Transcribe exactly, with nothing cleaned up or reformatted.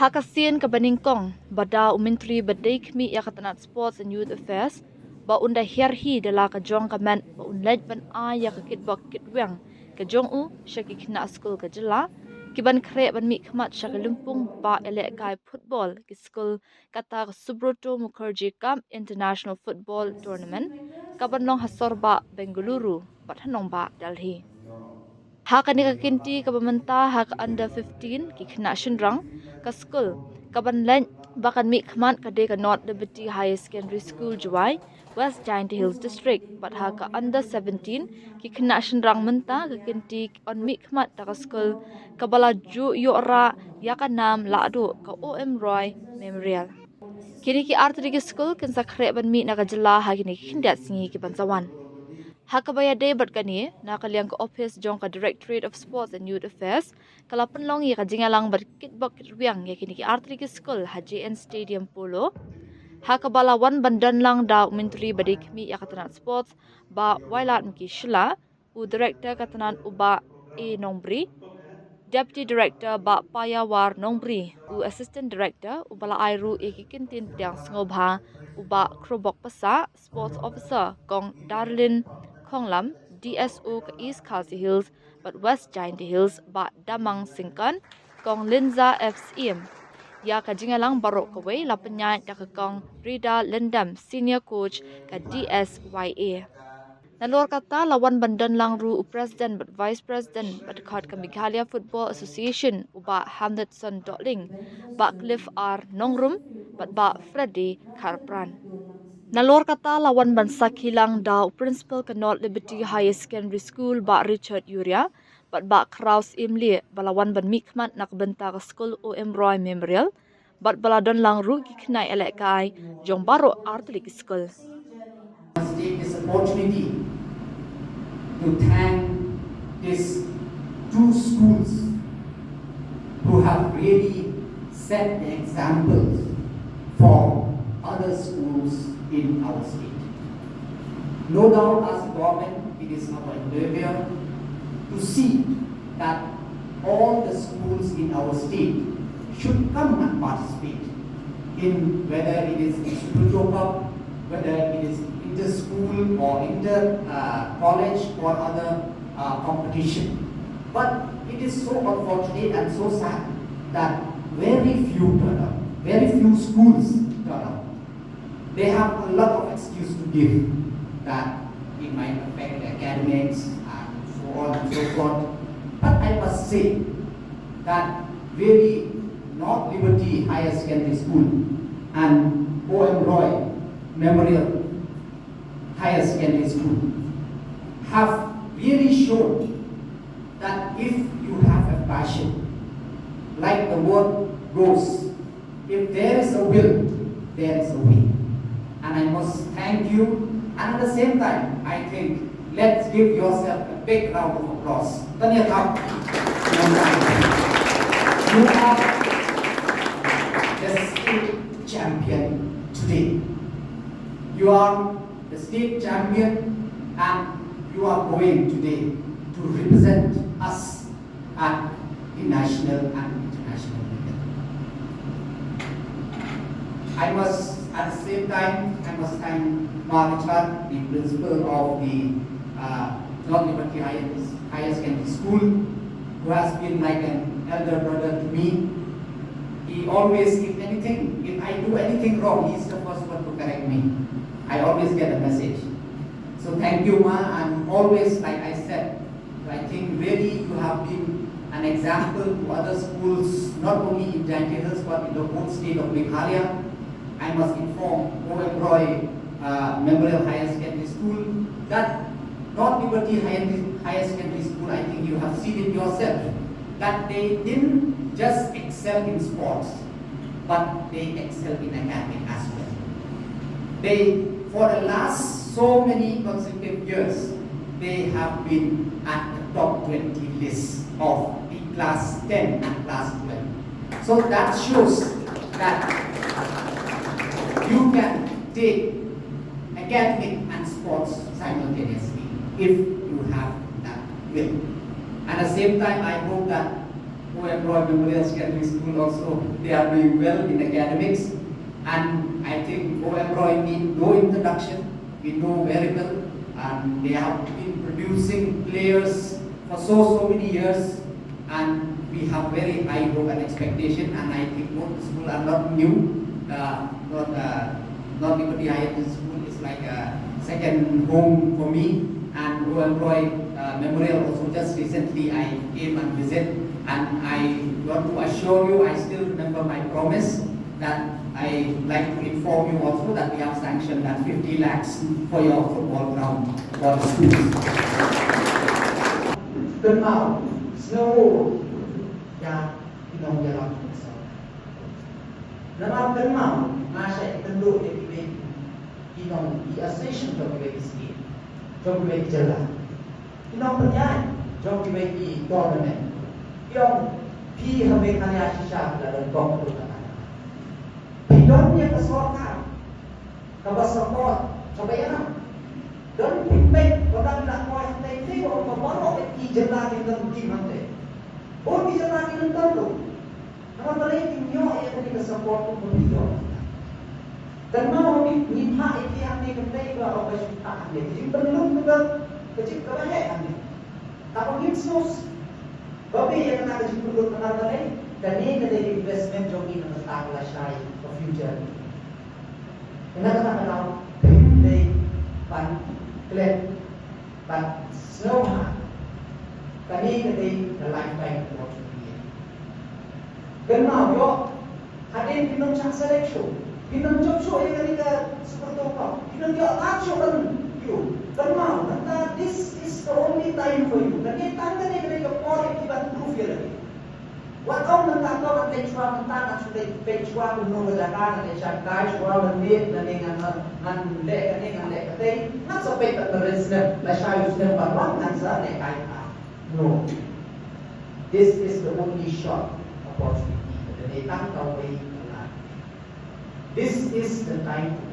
Ha ka sien kaba nyngkong, ba da u Myntri ba dei khmih ïa ka tnat Sports and Youth Affairs, ba un da hiar hi da la ka jong ka met ba un leit ban ai ïa ka kitbok kitweng ka jong u sha ki khynnah skul ka jylla, ki ban khreh ban mih khmat sha ka lympung ba ïalehkai football ki skul, kata ka Subroto Mukherjee Cup International Football Tournament, ka ban long ha sor bah Bengaluru bad ha nongbah Delhi. Ha kane ka kynti kaba mynta ha ka under fifteen ki khynnah shynrang ka skul, ka ban leit ba kan mih khmat ka dei ka North Liberty Higher Secondary School, Jowai, West Jaintia Hills District, bad ha ka under seventeen ki khynnah shynrang mynta ka kynti yn mih khmat da ka skul kaba la ju ïoh rah ïa ka nam lahduh, ka O M Roy Memorial. Kine ki artylli ki skul kin sa khreh ban mih na ka jylla ha kine ki khyndiat sngi ki ban sa wan. Ha kaba ïadei bad kane, na ka liang ka ophis jong ka Directorate of Sports and Youth Affairs ka la pynlong ïa ka jingïalang bad kitbok kitweng ïa kine ki artylli ki skul ha J N Stadium Polo, ha kaba la wan ban don lang da u Myntri ba dei khmih ïa ka tnat Sports, Bah Wailadmiki Shylla, u Director ka tnat u Bah A Nongbri, Deputy Director Bah Payawar Nongbri, u Assistant Director uba la ai ruh ïa ki kyntien pdiang sngewbha u Bah Khrobok Passah, Sports Officer Kong Darlin Khonglam, D S O ka East Khasi Hills bad West Jaintia Hills Bah Damang Syngkon, Kong Linza F Syiem. Ïa ka jingïalang baroh kawei la pynïaid da ka Kong Rida Lyndam, Senior Coach ka D S Y A. Nalor kata la wan ban don lang ruh u President bad Vice President bad khot ka Meghalaya Football Association u Bah Hamletson Dohling, Bah Cliff R Nongrum bad Bah Freddy Kharpran. Nalor kata la wan ban sakhi lang da u Principal ka North Liberty Higher Secondary School Bah Richard Yuria bad Bah Kraus Imli ba la wan ban mih khmat na ka bynta ka skul O M Roy Memorial, bad ba la don lang ruh ki khynnah ïalehkai jong baroh artylli ki skul. Must take this opportunity to thank these two schools who have really set the examples for other schools in our state. No doubt, as a government, it is our endeavor to see that all the schools in our state should come and participate in, whether it is Institute of Pop, whether it is inter-school or inter-college or other uh, competition. But it is so unfortunate and so sad that very few turn up, very few schools turn up. They have a lot of excuse to give that it might affect the academics and so on and so forth. But I must say that really North Liberty Higher Secondary School and O M Roy Memorial Higher Secondary School have really shown that if you have a passion, like the word goes, if there is a will, there is a way. And I must thank you. And at the same time, I think let's give yourself a big round of applause. Tanya Thap, you are the state champion today. You are the state champion and you are going today to represent us at the national and international level. I must, at the same time, I must thank Ma Richard, the principal of the uh, North Liberty Higher, Higher Secondary School, who has been like an elder brother to me. He always, if anything, if I do anything wrong, he's the first one to correct me. I always get a message. So thank you, Ma. I'm always, like I said, I think really you have been an example to other schools, not only in Jaintia Hills but in the whole state of Meghalaya. I must inform O M Roy uh, Memorial Higher Secondary School that North Liberty Higher, Higher Secondary School, I think you have seen it yourself, that they didn't just excel in sports, but they excel in academic as well. They, for the last so many consecutive years, they have been at the top twenty list of the class ten and class twelve. So that shows that you can take academic and sports simultaneously if you have that will. At the same time, I hope that Owen Roy Memorial Secondary School also, they are doing well in academics. And I think Owen Roy need no introduction. We know very well. And they have been producing players for so, so many years. And we have very high hope and expectation. And I think both the school are not new. Uh, not, uh, North Liberty Higher School is like a second home for me. And Owen Roy uh, Memorial also, just recently I came and visit, and I want to assure you, I still remember my promise that I like to inform you also that we have sanctioned that fifty lakhs for your football ground for the schools. Kynmaw, snow, ya, you know, ya, namar kynmaw, nga shait kynduh ïa kiwei ki nong, ki association jong kiwei ki state, jong kiwei ki jylla, ki nongpynïaid jong kiwei ki tournament. Ki ong, phi ha Meghalaya shisha phi la don kong kynduh kata. Phi don ïa ka sorkar kaba support, kaba ïarap. Don phi peit ba dang la koi hangtei, phi ong ba baroh ki jylla ki don team hangtei. Bun ki jylla ki don team tu. Namar balei kim ïoh ïa kane ka support kum ka phi ïoh? Kynmaw, ngi, ngi phah ïa ki hangne kynthei ba ong ba shu phah hangne. Ka jingpynlut kaba, ka jing kaba heh hangne. Tangba ngim sngewsih ba phi ïa kane ka jingpynlut namar balei? Kane ka dei ka investment jong ngi na ka bynta ka lashai, ka future. Kane ka daw phi dei ban klet, ban sngewbha. Kane ka dei ka lifetime opportunity. Kynmaw, ïoh hadien phin ym shah select shuh, phin ym jop shuh ïa kane ka Superstore Cup, phin ym ïoh lad shuh ban ïoh. Kynmaw, mynta this is the only time for you. Kane tang kane ka dei ka por ïa phi ban prove ïa lade. Wat ong mynta to ngan leit shuwa mynta, ngan shu leit peit shuwa kumno ka jaka, ngan leit shangkai shuwa mynmiet, ngan leit, ngan, ngan leh kane, ngan leh katei, ngan sa peit pat mynrin snem, lashai u snem ban wan ngan sa lehkai pat. No. This is the only shot opportunity. Ka dei tang kawei ka lad. This is the time to